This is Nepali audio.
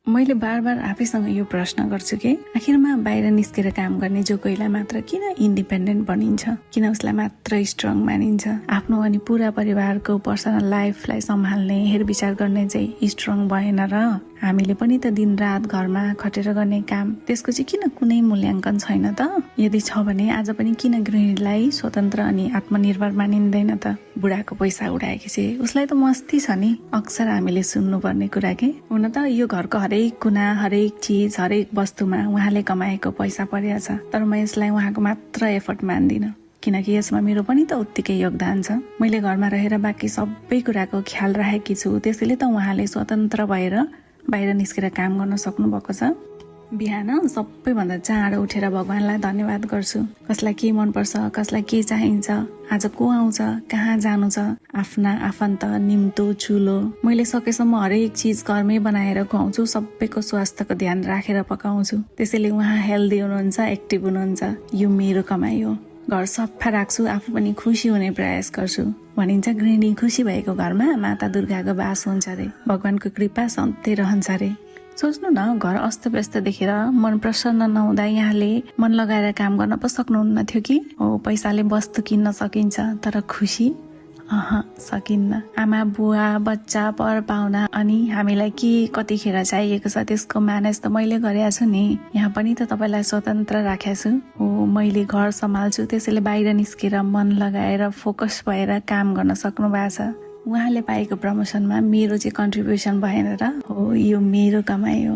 मैले बार बार आफैसँग यो प्रश्न गर्छु कि आखिरमा बाहिर निस्केर काम गर्ने जो कोहीलाई मात्र किन इन्डिपेन्डेन्ट बनिन्छ, किन उसलाई मात्र स्ट्रङ मानिन्छ। आफ्नो अनि पुरा परिवारको पर्सनल लाइफलाई सम्हाल्ने हेरविचार गर्ने चाहिँ स्ट्रङ भएन र हामीले पनि त दिन रात घरमा खटेर गर्ने काम, त्यसको चाहिँ किन कुनै मूल्याङ्कन छैन त। यदि छ भने आज पनि किन गृहिणीलाई स्वतन्त्र अनि आत्मनिर्भर मानिँदैन त। बुढाको पैसा उडाएपछि उसलाई त मस्ती छ नि, अक्सर हामीले सुन्नुपर्ने कुरा के। हुन त यो घरको हरेक कुना, हरेक चिज, हरेक वस्तुमा उहाँले कमाएको पैसा परेको छ, तर म यसलाई उहाँको मात्र एफर्ट मान्दिनँ, किनकि यसमा मेरो पनि त उत्तिकै योगदान छ। मैले घरमा रहेर बाँकी सबै कुराको ख्याल राखेकी छु, त्यसैले त उहाँले स्वतन्त्र भएर बाहिर निस्केर काम गर्न सक्नु भएको छ। बिहान सबैभन्दा चाँडो उठेर भगवानलाई धन्यवाद गर्छु। कसलाई के मनपर्छ, कसलाई के चाहिन्छ, आज को आउँछ, कहाँ जानु छ, आफ्ना आफन्त, निम्तो, चुलो, मैले सकेसम्म हरेक चिज घरमै बनाएर खुवाउँछु। सबैको स्वास्थ्यको ध्यान राखेर पकाउँछु, त्यसैले उहाँ हेल्दी हुनुहुन्छ, एक्टिभ हुनुहुन्छ। यो मेरो कमाइ हो। घर सफा राख्छु, आफू पनि खुसी हुने प्रयास गर्छु। भनिन्छ गृहिणी खुसी भएको घरमा माता दुर्गाको बास हुन्छ रे, भगवानको कृपा सधैँ रहन्छ रे। सोच्नु न, घर अस्तव्यस्त देखेर मन प्रसन्न नहुँदा यहाँले मन लगाएर काम गर्न पो सक्नुहुन्न थियो कि। हो, पैसाले वस्तु किन्न सकिन्छ, तर खुसी सकिन्न। आमा बुवा बच्चा पर पाहुना अनि हामीलाई के कतिखेर चाहिएको छ त्यसको म्यानेज त मैले गरेको छु नि। यहाँ पनि त तपाईँलाई स्वतन्त्र राखेको छु। हो, मैले घर सम्हाल्छु, त्यसैले बाहिर निस्केर मन लगाएर फोकस भएर काम गर्न सक्नु भएको छ। उहाँले पाएको प्रमोसनमा मेरो चाहिँ कन्ट्रिब्युसन भएन र हो, यो मेरो कमाइ हो।